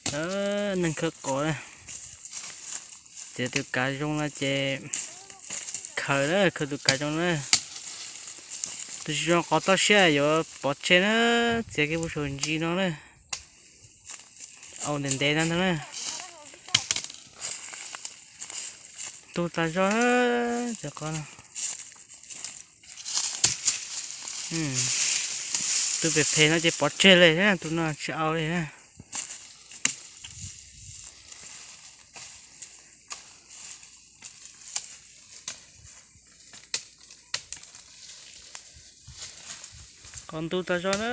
Neeg khawb qos na, txiav tus kav zoo no ces khaws na, khaws tus kav zoo na. Tus zoo qos toj siab yuav pov tseg na, txiav kiag puag saum ntsis no na. Au ntev ntev no ntag na. Ntug tas zog na, cov qos no. Tus phem phem no ces pov tseg li na, tus no tsis au li na. Qos ntug tas zog na,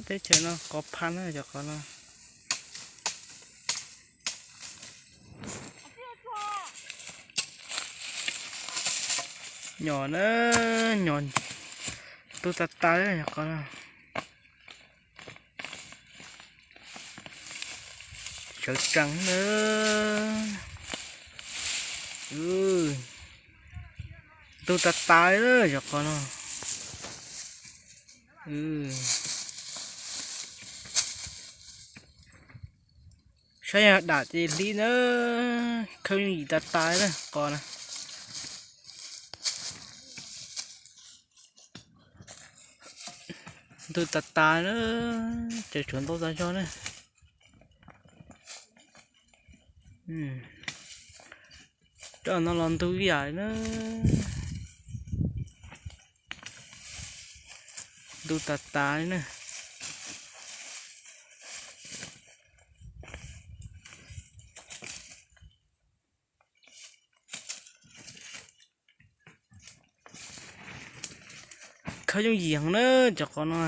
teb chaws no qos phaj na cov qos no. Nyom na, nyom ntug tas tas li cov qos no. Sawv tsees na. Ntug tas tas li cov qos no. Saib yog dam ces hlib na, khawb yooj yim tas tas li na qos na. Ntug tas tas na, ces tshuav ntau tas zog na. Cov no los ntug ib yam na. Ntug tas tas li na. Khawb yooj yim heev na cov qos no.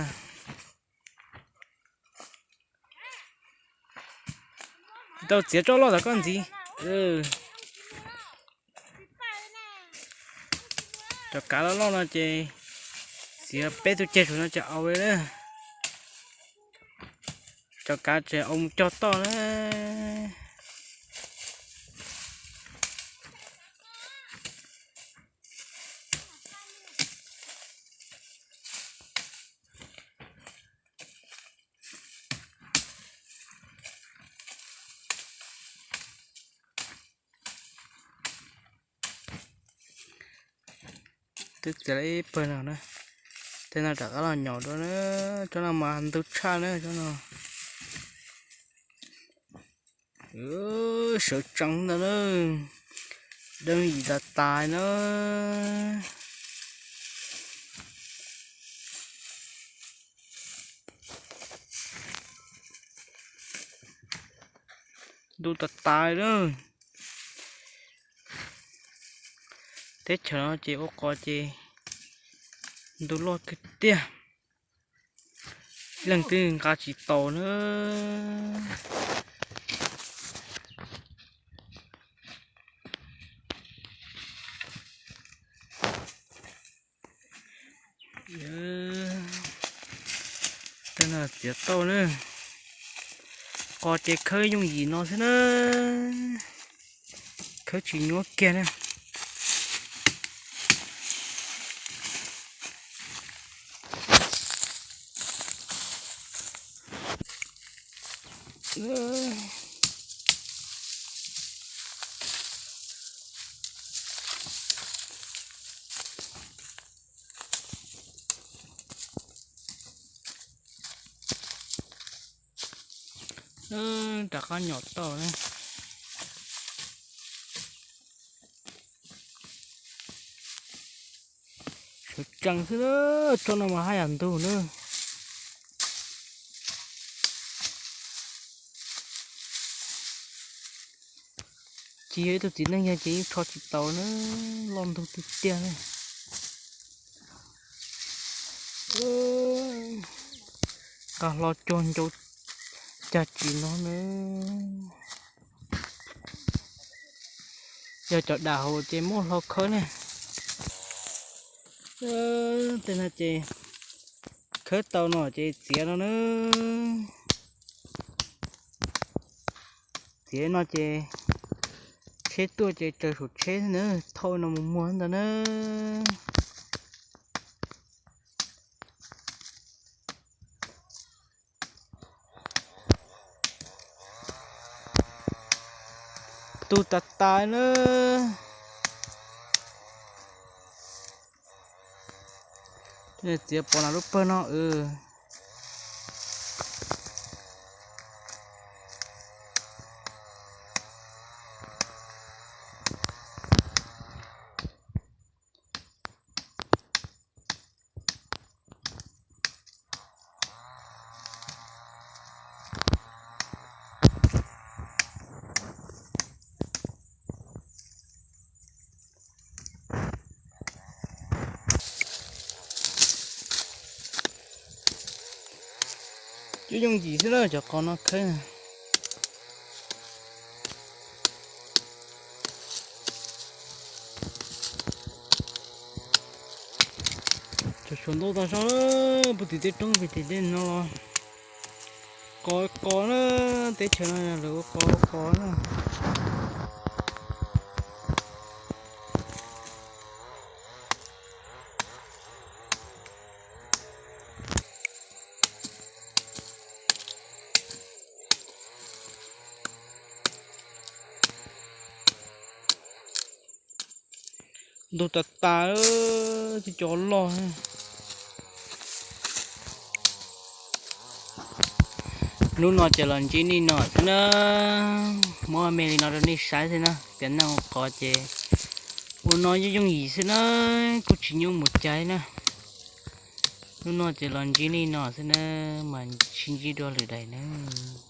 Tau txiav tsob loj tom koj ntxiv. Cov kav loj loj no ces txiav peb tug ceg saum no ces au li na. Cov kav tseem au mus cog toj na. Twb txiav lawm ib pawg no na. Tej no rov qab los nyom dua na. Tsob no mas ntug tshaj na tsob no. Sawv tsees ntag na. Deej yim tas tas na. Ntug tas tas na. Teb chaws no ces ua qos ces ntug loj kawg tiag. Leej twg nqa tsis tau na. Tej no txiav tau na. Qos ces khawb yooj yim no xwb na. Khawb tsis nyuaj kiag na. Rov qab nyom tau na. Sawv tsees xwb na, tsob no mas haj yam ntug na. Tsis yog ib tug txiv neej yog ces yeej rho tsis tau na, loj ntug tiag tiag na. Nqa hlo cuag ncau cag tsis no na. Yog cov dam hauv ces muab hlo khawb ne. Tej no ces khawb tau no ces txiav no na. Txiav no ces tsheb tuaj ces tsaws saum tsheb na, thauj no mus muag ntag na. Tus tas tas na. Txiav pov na lub pawg no. Cov yooj yim xwb na cov qos no khawb. Cov suav ntuj tag zog puag tim tej roob pem tim tej no los qos qos na, teb chaws no lawv ua qos ua qos na. Ntug tas tas, cov loj. Hnub no ces los ntsib nej no xwb na, muab me li no rau nej saib xwb na, piav neej ua qos ces ua no yooj yooj yim xwb na, kuj tsis nyuaj mus cai na. Hnub no ces los ntsib nej no xwb na, mas sib ntsib dua lwm daim nawb.